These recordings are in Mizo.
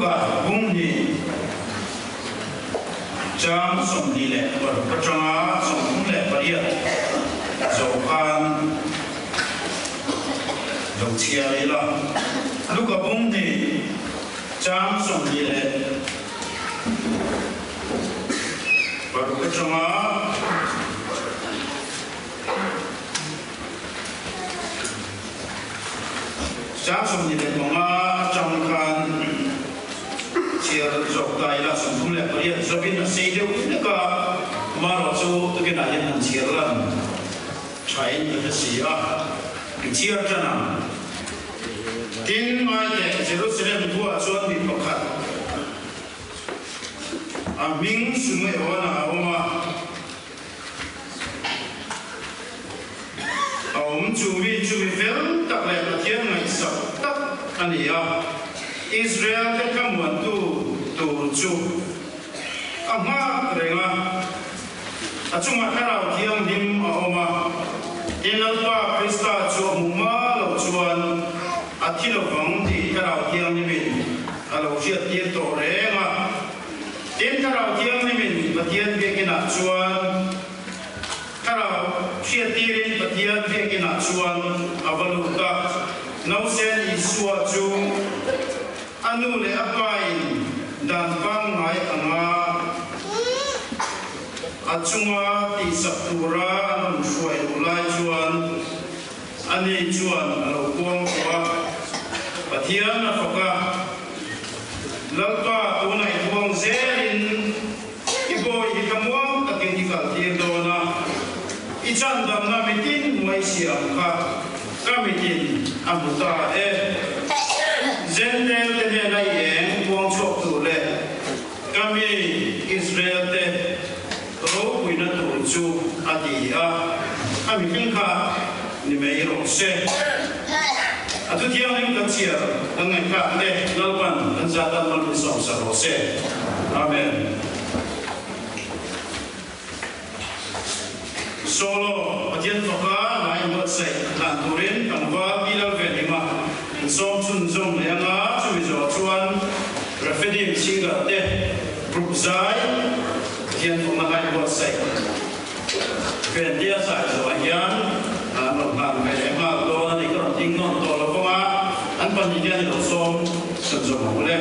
Luka bung hnih chang 26 atanga 38 zawh khan lo chhiar ila. Luka bung hnih chang 26 atanga Chang 25 atang khan chhiar zawk ta ila, 38 zawkin a sei deuh hlek a, amaherawh chu tukinah hian han chhiar lan thain ka hre si a, i chhiar tan ang. Tin, ngaiteh, Jerusalem khuaah chuan mi pakhat a hming Sumeona a awm a. A awm chu mi chu mi fel tak leh Pathian ngaihsak tak a ni a, Israel te thlamuantu tur chu a nghak reng a, a chungah Thlarau Thianghlim a awm a, tin Lalpa Krista chu a hmuh hma loh chuan a thi lovang tih Thlarau Thianghlimin a lo hriattir tawh reng a. Tin, Thlarau Thianghlimin Pathian biakinah chuan Thlarau hriattirin Pathian biakinah chuan a va lut a. Nausen Isua chu a nu leh a pain dan pangngai anga a chunga tihsak tura an rawn hruai luh lai chuan ani chuan a lo kuang tawh a, Pathian a fak a. Lalpa, tunah i thuang zelin i bawi hi thlamuang takin i kaltir dawn a, i chandamna mitin hmuai siam kha ka mitin a hmu ta e. Jentail te hnena i eng puang chhuak tur leh ka mi Israel te ropuina tur chu a ti a, a mihring kha ni mai rawh se. A thu thianghlim kan chhiar kan ngaihthlak te Lalpan kan zat a mal min sawmsak rawh se. Amen. Solo, Pathian faka lai buatsaih hlan turin tlangval Pi Lalvenhima in sawm chhunzawm leh anga chumi zawh chuan Refidim singer te group zai Pathian fakna lai buatsaih Ventia zai zawhah hian an rawn hlan ve leh nghal dawn a ni. Ka rawn ding nawn tawh lo vang a, an pahnih hian i lo sawm chhunzawm ang u le.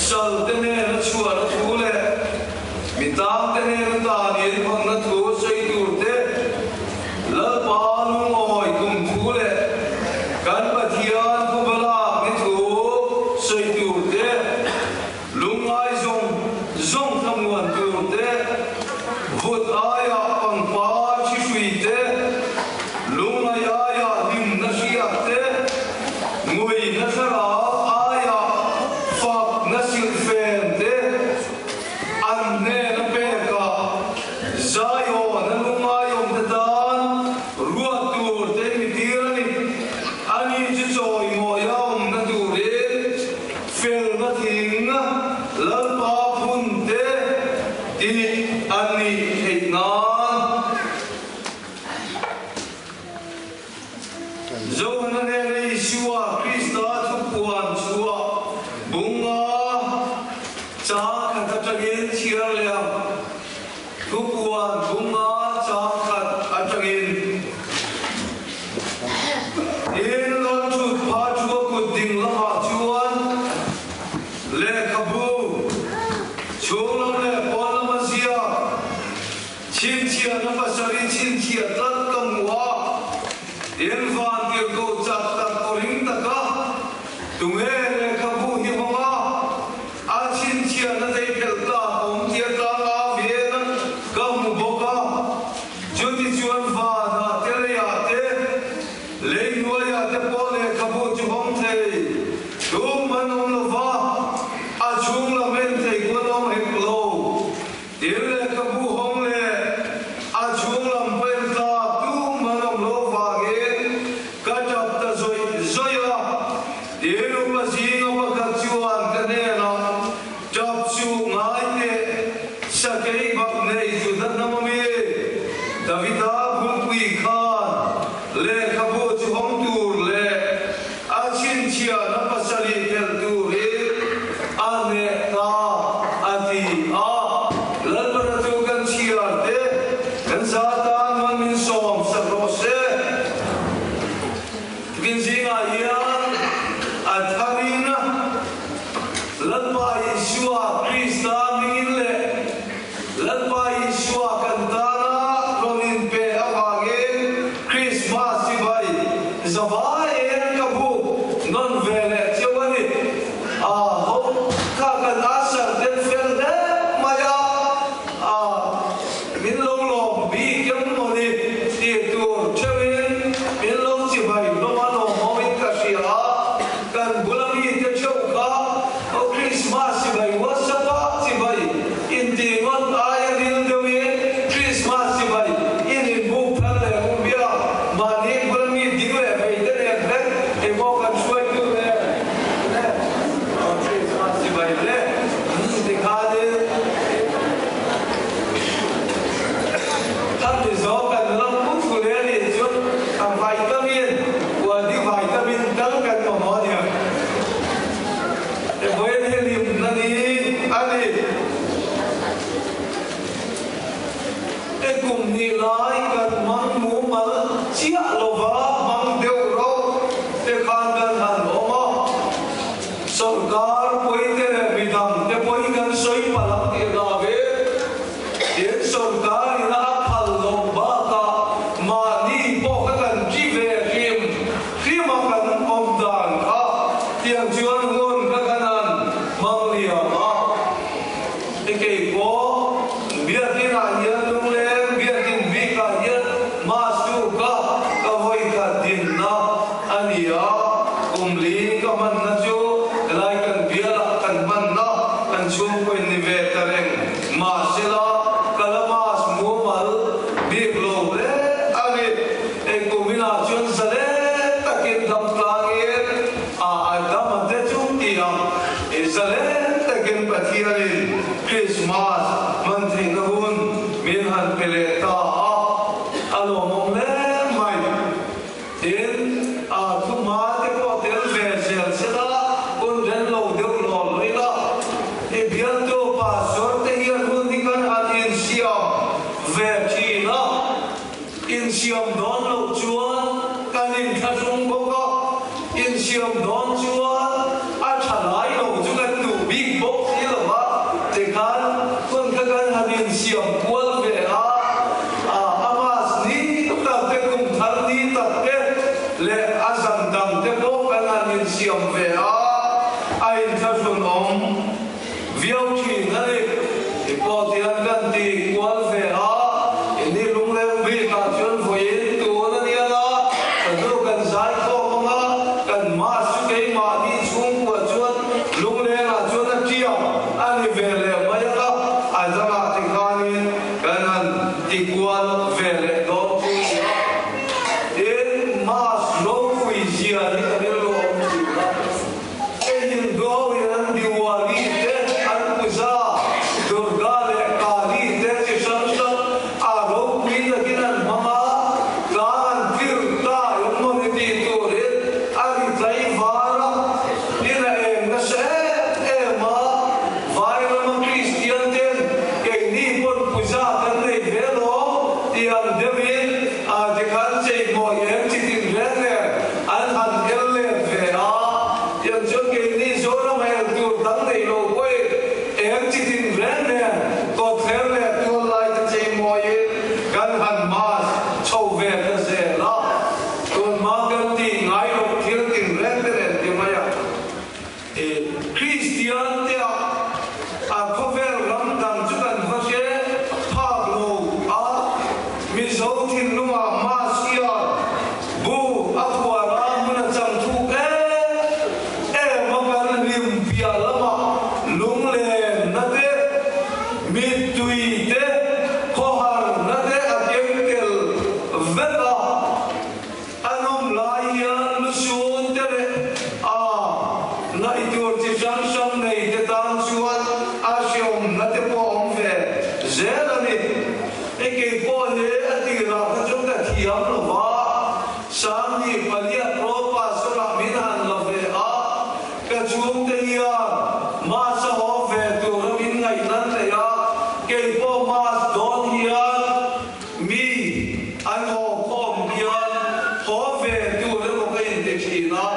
Salte hnena chhuahna thu leh mi tangte hnena tan in hawnna thu sawi tur te, Lalpa lungawi kum thu leh kan Pathian phuba lak ni thu sawi tur te, lungngai zawng zawng thlamuan tur te, vut aiah pangpar thi hrui te, lungngai aiah hlimna hriat te, Ngui na thlarau aia fak na silhfen te an hnen a pek a, Zion a lungaiawm te tan ruat tur te mi tir a ni. Ani chu chawimawi a awmna turin felna thing Lalpa phun te tih a nih theih nan. Johana hnena Isua Krista thupuan chhuah bunga chang khat atangin chhiar leh ang. Thupuan bunga chang khat atangin. Tin, Lalthut pha thua kut ding lamah chuan lehkhabu chhung lam leh pawn lama ziak Chhinchhiahna pasarih chhinchhiah tlat ka hmu a, in van tirhkoh chak tak aw ring taka tunge lehkhabu hi hawng a, a chhinchhiahna thei phelh tlak awm tia tlang a ven ka hmu bawk a, chutichuan vanah te leiah te lei hnuaiah te pawh lehkhabu chu hawng thei tum an awm lo va, a chhung lam en thei ku an awm hek lo. Tin lehkhabu hawng leh a chhung lam pen tlak tum an awm lo vangin ka tap ta zawih zawih a. Tin upa zinga pakhat chuan ka hnenah, Tap chu ngai teh, sakei bak nei chu hna hnam a mi? Davida Bulpui khan lehkhabu chu hawng tur leh A chhinchhiahna pasarih telh turin a hneh ta a ti a. Lalpana chu kan chhiar te kan za tan man min sawm sak rawh se. Tukin zingah hian a tharin Lalpa Isua Krista hmingin leh Lalpa Isua kan tana rawn inpe avangin Krismas chibai zavaiin ka buk nawn ve leh cheu a ni. A ho kha kan usher ten fel hle mai a, a min lo lawm bik em maw ni tih tur theuhin min lo chibai hlawm a lawmawmin ka hria a, kan bula mite theuh kha aw Krismas chibai WhatsApp ah chibai Inti ngawt aia ril deuhin Krismas chibai in inbuk thar leh hun bia mahni bula mi ding leh vei te nen vek engmaw kan hruaitu le le Krismas chibai le tikhanin khami zawk kan lam put fu le anih chuan a vitamin quality vitamin tal kan mamawh ania. Vawiin hi hlimna ni a ni. E kum hnih lai kan hmang mumal chiah lova hmang deuh rauh te khan kan han awm a. Sorkar pawi te leh midang te pawi kan sawi palh ang tih hna ve. Tin sorkar ina a phal loh bakah mahni pawh kha kan ṭi ve hrim hrim a kan awm dan kha tiang chuan hun kha kan han hmang liam a. Ti kei pawh biakin ah hian lungleng biakin bik ah hian mass tu kha ka vawi khat dinna a ni a, kum li ka hmanna chu helai kan bial ah kan hmanna kan chhungkaw in ni ve ta reng. Mahsela, ka la mass mumal bik lo hle a ni. Engkuminah chuan zale takin dam tlangin a a dam a te chu ti a, i zale takin Pathianin Krismas hman theihna hun min han pe leh ta a, a lawmawm hle mai. Tin, a thuhma te pawh tel ve zel sela, hun ren lo deuh lawl mai la. I bialtu pastor te hian hun hi kan han insiam ve thin a, insiam dawn loh chuan kan inthlahrung bawk a, insiam dawn chuan a tha lai lo chu kan duh bik bawk. viau thin a ni. Ti pawh tian kan ti kual ve a, ini lungleng bikah chuan vawiin tun a nia la, ka hnu kan zai khawm ang a, kan mas chu keimahni chhungkua chuan lunglengah chuan a tiam a ni ve leh mai ang a, a dangah tikhanin kan han ti kual ve leh dawn chu a ni a. Tin, mas ropui zia hi ka rilru a awm thin a. Hei Hindu ho hian an Diwali te, an Puja, Durga leh Kali te chi hrang hrang a ropui takin an hmang a, tlang an tir ta eng maw ni tih turin a ri tlai var a, tin a eng nasa em em a, vai rama Kristian ten keini pawn Puja kan nei ve lawm tih ang deuhin a tikhan cheimawi eng chi tin reng nen An han el let ve a, tiang chuan keini Zoram a el tur dang nei lo pawhin eng chi tin reng nen kawtthler leh tual lai te chei mawiin kan han mas chho ve ta zel a, tunhma kan tih ngai loh thil tin reng te nen ti mai a. Kristian te ah a khawvel ram dang chu kan va hre phak lo a, Mizo thinlungah Mass hian bu a phuar a hmun a chang thuk em em a kan hlim piah lamah lunglen na te, mittui te, khawhar na te a keng tel vek a. A nawm lai hian lusun te leh a ngaih tur chi hrang hrang nei te tan chuan a hreawmna te pawh a awm ve zel a ni. Hei kei pawh hi a tirah kha chuan ka thiam lo va, Sangni paliat Propa sawrah min han la ve a, ka chhungte hian Mass a haw ve tura min ngaih nan nei a, kei pawh Mass dawn hian Mi an haw khawm hian haw ve tur emaw ka inti thin a,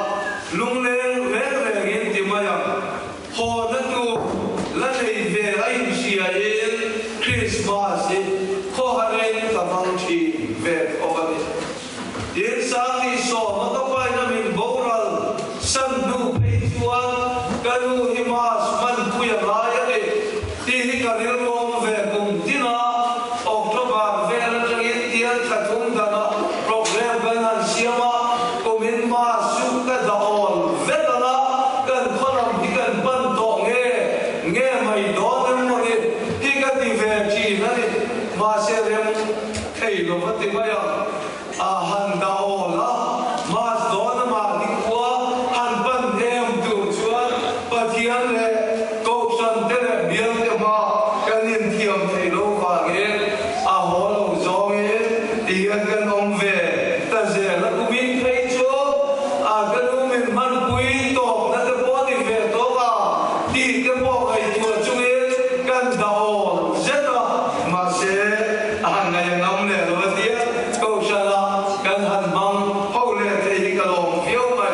lungleng reng rengin ti mai ang. Haw na tur la nei ve a inhriain Christmas hi khawharin ka hmang thin ve tho a ni. Tin, Sangni sawma ka paina min boral san hnu phei chuan ka nu hi Mass hmanpui a ngai a ni. Tih hi ka rilruam ve kum tin a, October vel atangin tian thla thum dana program kan han siam a, kumin Mass chu ka dah awl vek ang a, kan khaw lam hi kan pan tawh nge nge mai dawn em maw ni hi ka ti ve thin a ni. Mahse rem thei lo va ti mai ang. A han dah awl a, Mass dawn a mahni khua han pan em tur chuan Pathian leh Kohhran te leh bial te hma kan inthiam thei lo vangin a haw lo zawngin ti hian kan awm ve ta zel a. Kumin phei chu a ka nu min hmanpui tawpna te pawh a ni ve tawk a tih te pawh ngaihtuah chungin kan dah awl zet a. Mahse, a han ngaih a ngam leh lo a tia, Kohhrana kan han hmang ho leh thei hi ka lawm viau mai.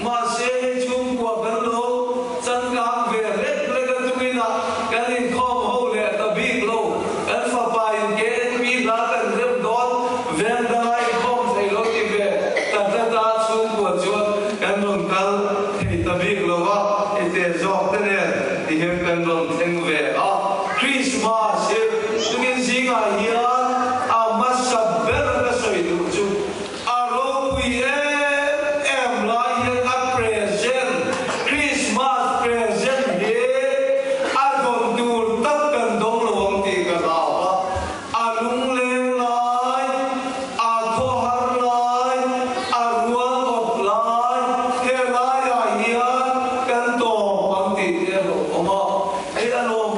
Mahse, hei chhungkua kan lo changkang ve hlek hlek a chungin ah kan inkhawm ho leh ta bik lo. Kan fapa in KNP hla kan rem dawn veng danga inkhawm thei lo ti ve ta tlat a, chhungkua chuan kan rawn kal thei ta bik lo a, i te zawk te nen ti hian kan rawn thleng ve a. Christmas hi tukin zingah hian a hmasa ber ka sawi duh chu a ropui em em lai hian a present, Christmas present hi a dawn tur tak kan dawng lo ang tih ka hlau a, a lungleng lai, a khawhar lai, a rual awp lai, he laiah hian kan tawp ang tih te a lo awm a. Hei a lawm.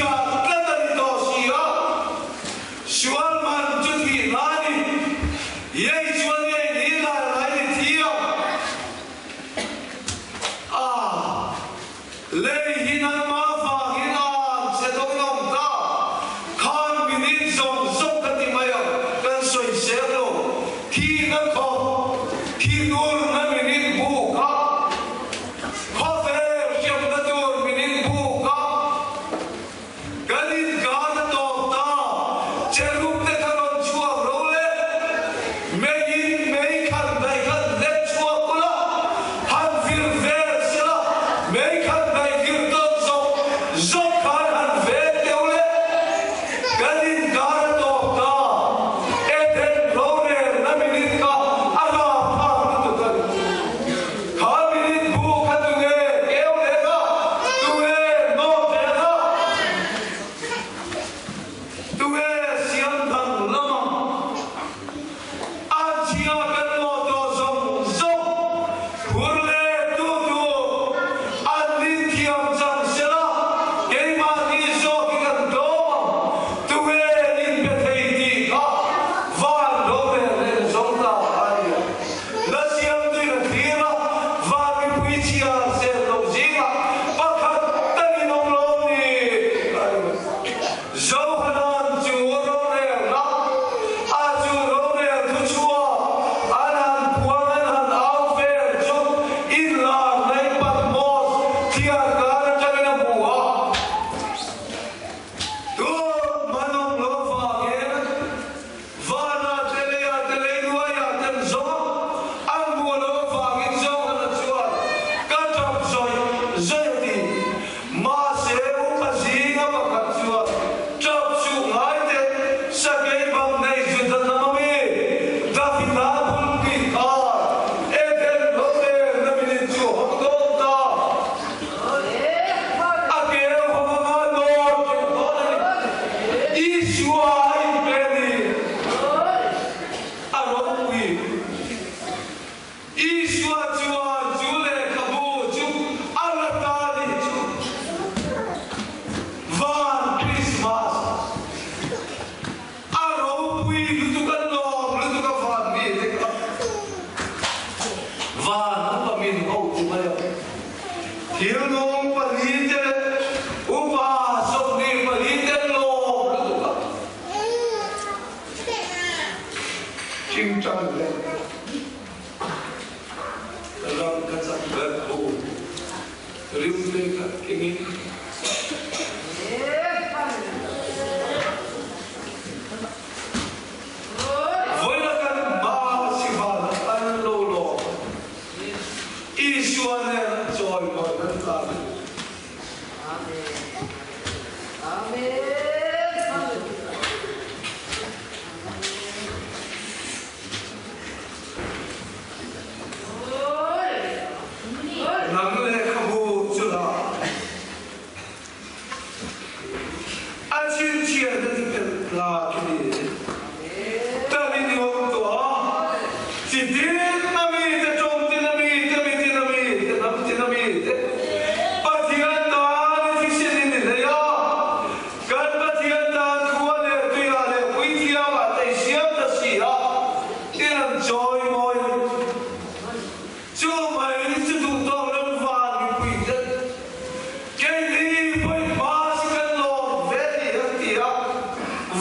chhinchhiah tlat a ni tawh si a, sual man chu thihna a ni. Yei chuan yei ni lai lai ni thi ang a, lei hi nangmah vangin a ang che dawn awm ta, khan minute zawng zawng ka ti mai ang, kan sawi sel lo, thihna khawp, thihnurna minute bu kha. Khawvel hriamna tur min inbuk a, kan inkar a tawp ta. Cherub te kha rawn chhuak ro le, meiin mei khan daih khan let chhuak ula, han vir vel sela, mei khan daih vir tawn zawk zawk khan han vel deuh le, kan inkar a tawp ta. Eden rorelna minute kha a rap phak lutuk a ni. Kha minute bu kha tunge keu leh kha, tunge nawt leh kha, tunge siam dang lama a chhia kan lawh tawh zawng zawng phur leh tu tu an rin thiam chang sela keimahni zawk hi kan tlawm ang, tunge inpe thei tih kha van rorel leh zawng ta a ni a. La siamtui ka thlir a, van mipui chhia zel lo zingah pakhat takin awm lo ni a ni mai. Zohanan chu rorelna a chu rorel thu chhuak an han puang an han au vel chu inlar mai Patmos thiar kar atangin a hmu a. Tun man awm lo vangin Vana te leia te lei nuaia ten zawng an hmuh loh avangin Johana chuan ka tap zawih zawih a ti. Mahse upa zinga pakhat chuan tap suh ngai teh sakei bang nei Juda hnam ami Davida bulpui khan Eden rorelna minin chu a hawng dawn ta. A keu hawng anga nawr teuh dawn a ni. Isua a inpe ni a ropui. Isua chuan chu lehkhabu chu a la ta ni chu van Krismas a ropui lutuk a lawm lutuk a van mi te kha van upa min ho ti mai a. Thil nung palite upa 24 te lawm lutuk a. Tingtang le ram ka chak ber ho rim te kha kengin. Vawiin kan hma sivan an lo lawm. Isua nen an chawimawi kan ta a ni. Nang lehkhabu chu la a chhinchhiah na chu tel la khi ni. Tal in i awm tawh a, chi tin a mi te, tawng tin a mi te, mi tin a mi te, hnam tin a mi te, Pathian tan i thisen in i hlei a, kan Pathian tan khua leh tuiah leh puithiamah te i siam ta si a, in an chawi mawi a ni. Chu mai chu duh tawk ram van mipui te keini pawhin mass hi kan lawm ve ni an ti a,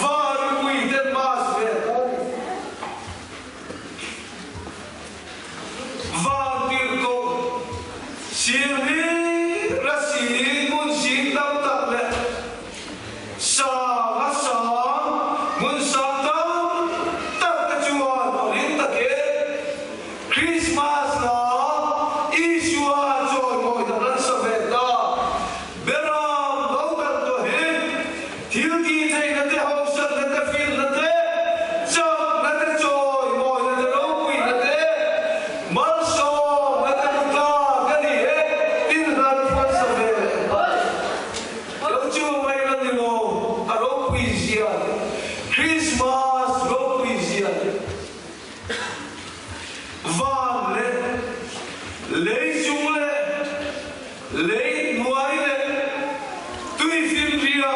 van mipui ten mass ve ta a ni. Van tirhkoh sir hi rasi hmun sing tam tak leh sang a sang hmun sang tam tak te chuan a ring takin Krismas la Isua chawimawi dan an sa ve ta. Beram lo kan tuah hi thil tih theihna te, hausakna te, filna te, chakna te, chawimawina te, ropuina te, malsawmna te hmu tlak a ni e tin hlan thu an sa ve leh ta. Lo chu mai la ni lo, a ropui zia te, Krismas ropui zia te. Van leh lei chung leh lei hnuai leh tuifin ria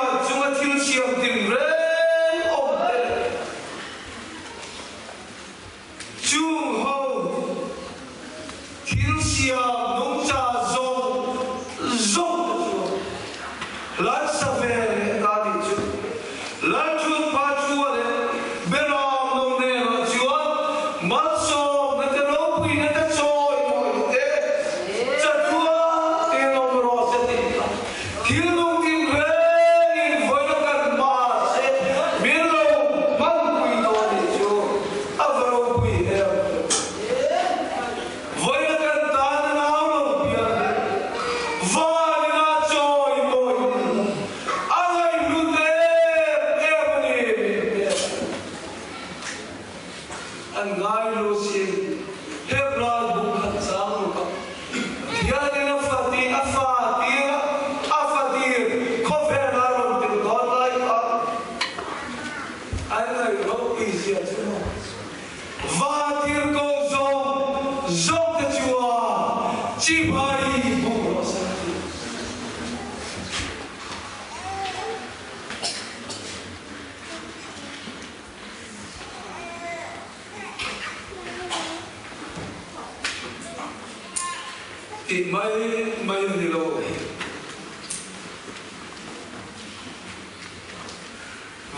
Tih mai mai a ni lo.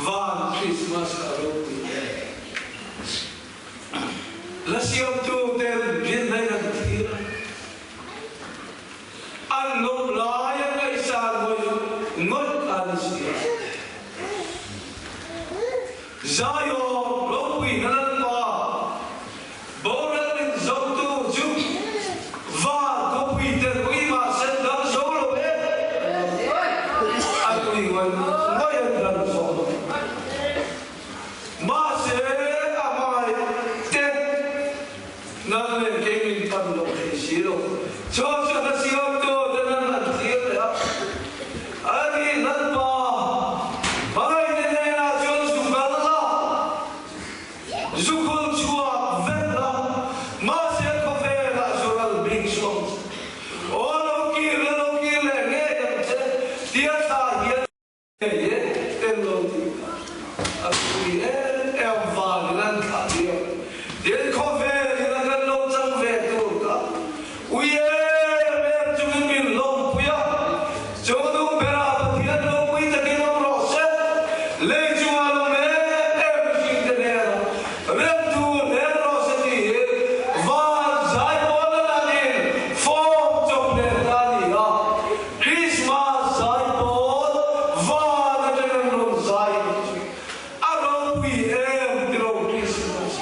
Van Christmas a ropui e. La siamtu ten rinna in an thlir a, an lawm lai a ngaihsan ngawih ngawih a ni si a. Zion ropui na Lalpa Boral in zotu chu van khawpui te pui mah sen dang zo lo e. An ui ngawih ngawih an dang zo lo. Mahse a hmangaih te nan leh kei min pan lo thei si lo. Chuan chu hla siamtu te nan han thlir leh a. Ani Lalpa hmangaih te hnenah chuan zu kal la. Zu khul chhuak vek la, mahse khawvelah zu ral bik suam che. Aw lo kir la lo kir leh ngei ang che, tia thla hian ngei e tel lo tih kha a pui em em vangin an thlah diam. Tin khawvelin a kan lo chang ve tur kha ui em em chungin min hlawmpui a, chu nu berah Pathian ropui takin awm rawh se, lei chungah lawm em em mihringte hnenah remtu hlen rawh se tiin van zaipawl a lanin form chawp leh ta a ni a, Krismas zaipawl van atang an rawn zai tih chu a ropui em tilo Krismas.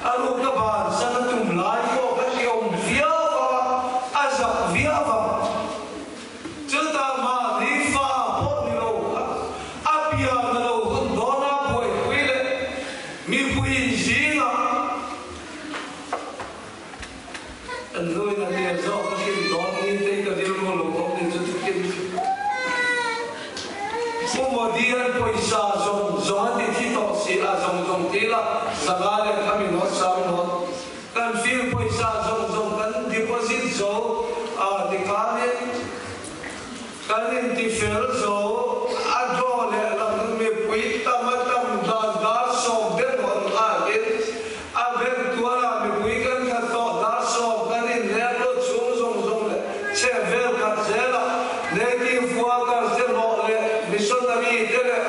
A ruka bansan a tum lai pawh kha ti awm viau a, a zak viau ang. Chutah mahni fa pawh ni lo kha a pian a lo hun dawn a, buaipui leh mipui zingah Kan nuin a tir zawk a hrim dawn ni te ka rilru lo awm ni chu chutin chu. Pu Modi-a'n pawisa zawng zawng a ti thi tawh si a, zawng zawng ti ila 500 leh khami nawt sang nawt kan fir pawisa zawng zawng kan deposit zo a tikhanin kan intifel zo a draw leh lam mipui tam a tam dan dar sawm deuh hawn nghalin A beng tuarah mipui kan khat tawh dar sawm kan inleng lut chhung zawng zawng leh chheh vel khat zelah native workers te hlawh leh missionary te leh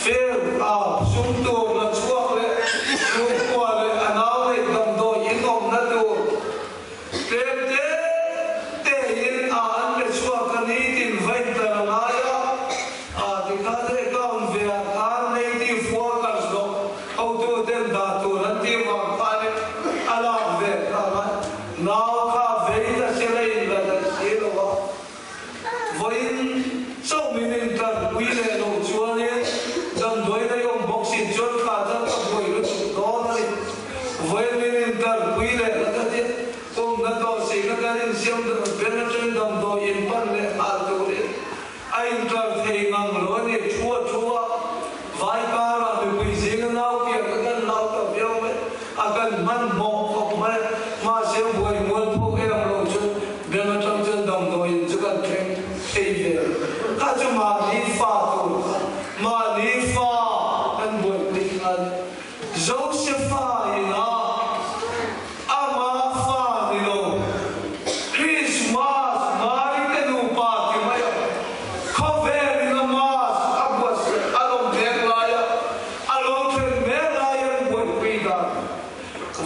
field a sum tur la chhuak leh chhungkua leh a nau neih damdawi in awmna tur tlem te te in a an pe chhuak a nitin vain tar a ngai a. A tikhan account ve ah khan native workers hlawh Hotuten dah tur an tih vang khanin a lak ve kha a nau kha vei ta se la in la daih si lo a, vawiin chauh min inkarpui leh loh chuanin damdawi daih awm bawk si chuan thla chuan ka buai lutuk dawn a ni. Vawiin min inkarpui leh la ka ti, kum na tawh si ka kan insiam ber atangin damdawi inpan leh nghal turin A inkar thei ngang lo a ni. Thu a thu a, vai karah mipui zinga nau piah ka kan lau ta viau mai. A kan hmanhmawh khawp mai. Mahse buai mual pho em lo chu beng atang chuan damdawiin chu kan thleng thei ve. Kha chu mahni fa tur kha mahni fa kan buaipui kha a ni. Josefa ina ama fa ni lo, Christmas Mari te nupa ti mai ang. Khawvel ina Mass a buatsaih a lawm mek laia a lo thlen mek lai an buaipui dan.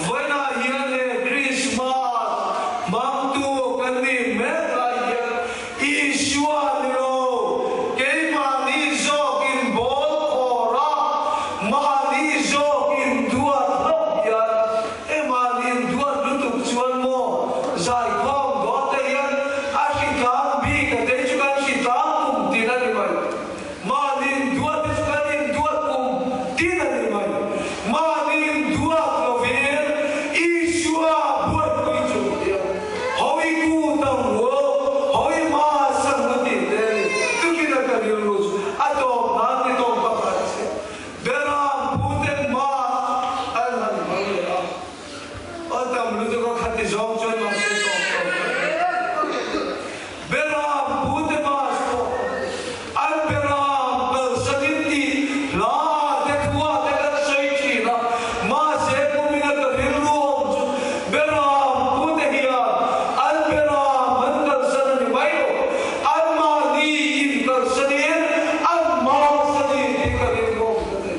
Vawiinah hian he Christmas hmangtu kan nih mek lai hian Isua ni lo, keimahni zawkin bawl khawr a, mahni zawkin duat hlauh hian, e mahni duat lutuk chuan maw zaikhawm dawn te hian a hritlang bik a tei chu kan hritlang kum tin a ni mai. Mahni duat te chu kan induat kum tin a ni mai. Mahni duat lovin Isua buaipui chung hian hawi ku tam ruo, hawi hma sang na tih te a ni. Tukin a ka rilru chu a tawp nan ti tawng pakhat che. Beram puten hma an han hmang leh a. Aw tam lutuk a khati zawng chuan mahse tawp tawp ka ti. Beram pute mas pawh an beram kalsanin tih hla te thua te kan sawi thin a, mahse kumina ka rilru awm chu beram pute hian an beram an kalsan a ni mai lo, anmahni in kalsanin an hmasa ni tih ka rilru awm ta thei.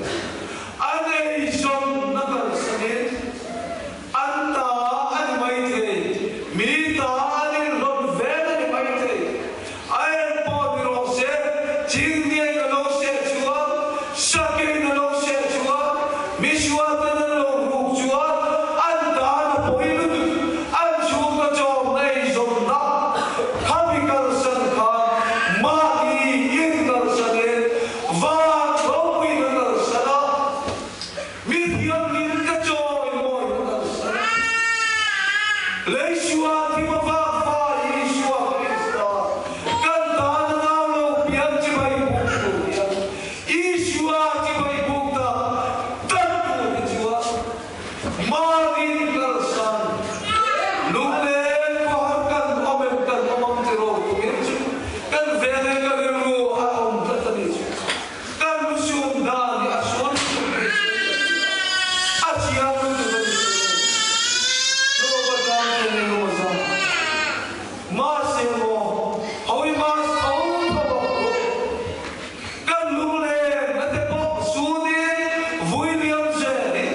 An eizawnna kalsanin An ta a ni maithei, mi ta an inhlawt vel a ni maithei. A en pawh ni rawh se, Chinglian a lo seh chuan, Sakein a lo seh chuan, Misualten an lo ruk chuan an tan a pawi lutuk, an chhungkaw chawmna eizawnna khami kalsan khan mahni inkalsanin van ropuiin a kalsan a. Mi thianghlim te chawi mawi ka kalsan a. Leisua thim a vak fa Isua Krista kan tan a nau lo pian chibai buk tur hian Isua chibai buk tak tak tur hi chuan Marin kalsan lunglen khawhar kan awm em kan awm ang ti ro tumin chu kan veng e ka rilru a awm tlat a ni chu. Kan lusun dan hi a sual lutuk hi a sual tak hi a chiang lutuk a ni chu. Nupa tlang te ni lo zan. Mahse maw hawi mas tho tho bawk u. Kan lunglen na te pawh sunin vui liam zel in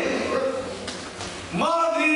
mahni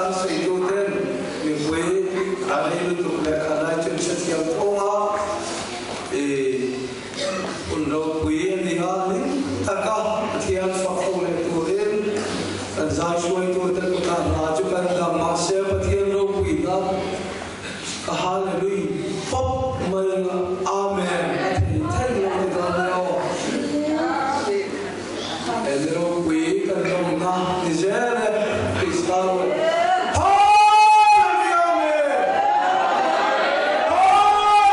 an sawitu ten mipui an ei lutuk leh khanai chu an hrethiam tho a, i hun ropui a ni a, hlim taka Pathian fak ho leh turin kan zai hruaitute kutah hna chu kan dah mahse Pathian ropuina Ka hallelui pawp mai anga Amen a thei thei lo ni dawn nia aw. He ni ropui kan lawmna ni zel e Krista ruai Hallelui Amen! Hallelui!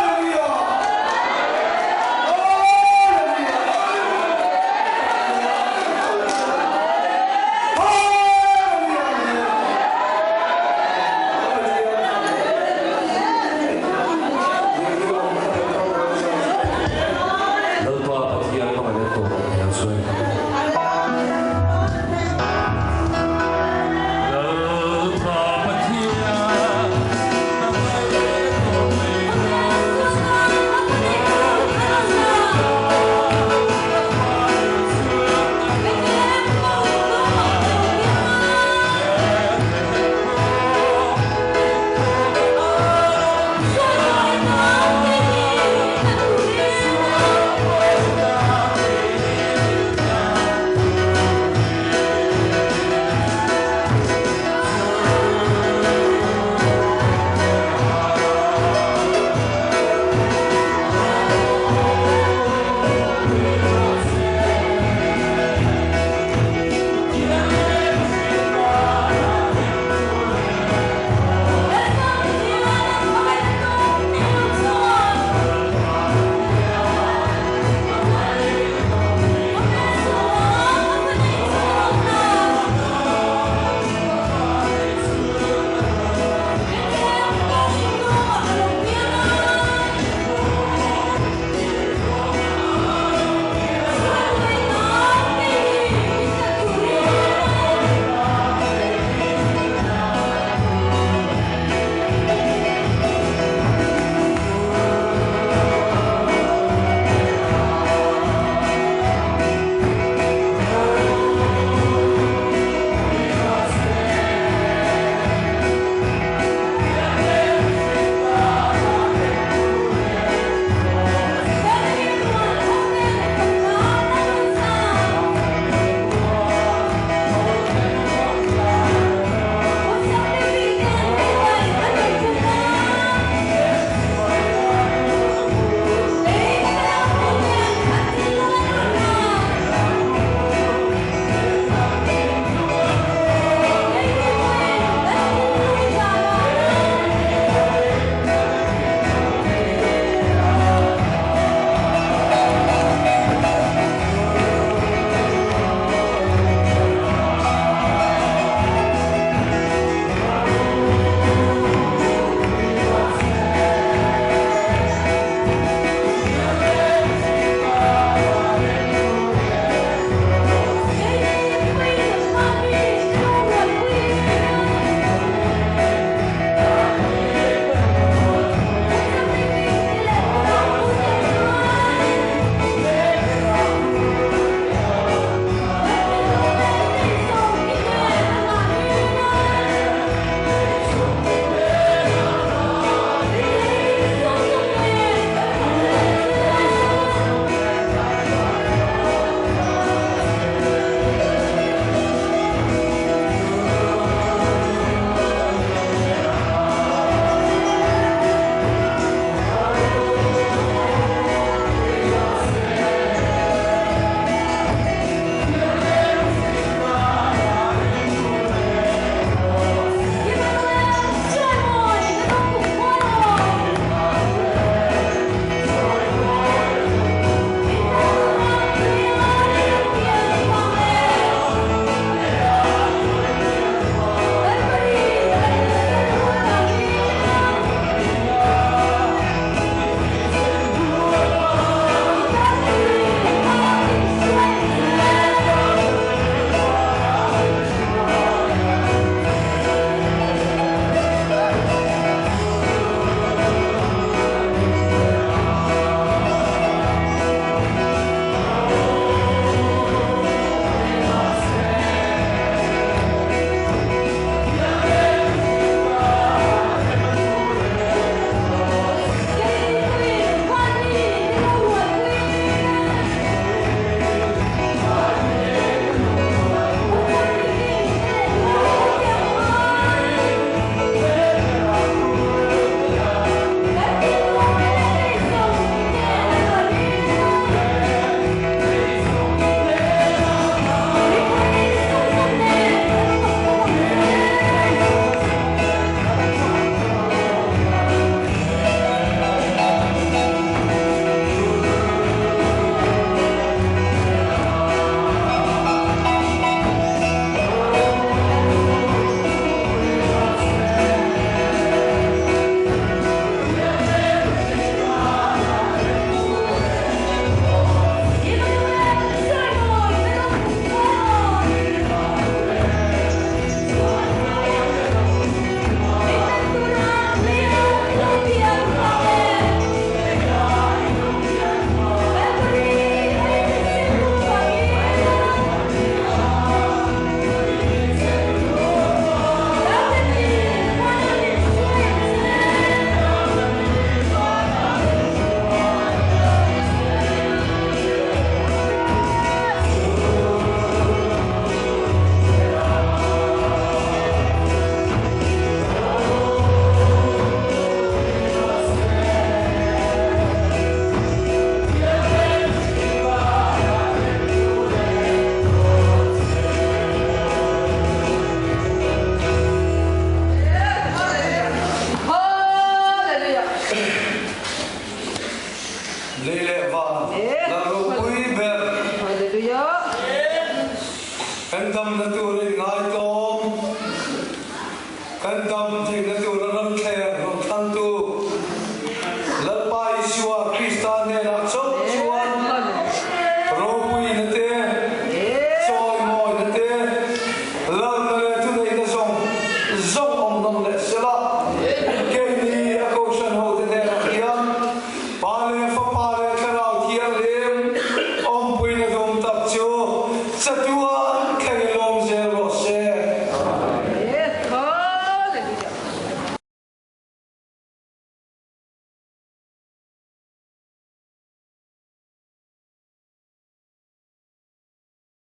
Kan dam theihna tura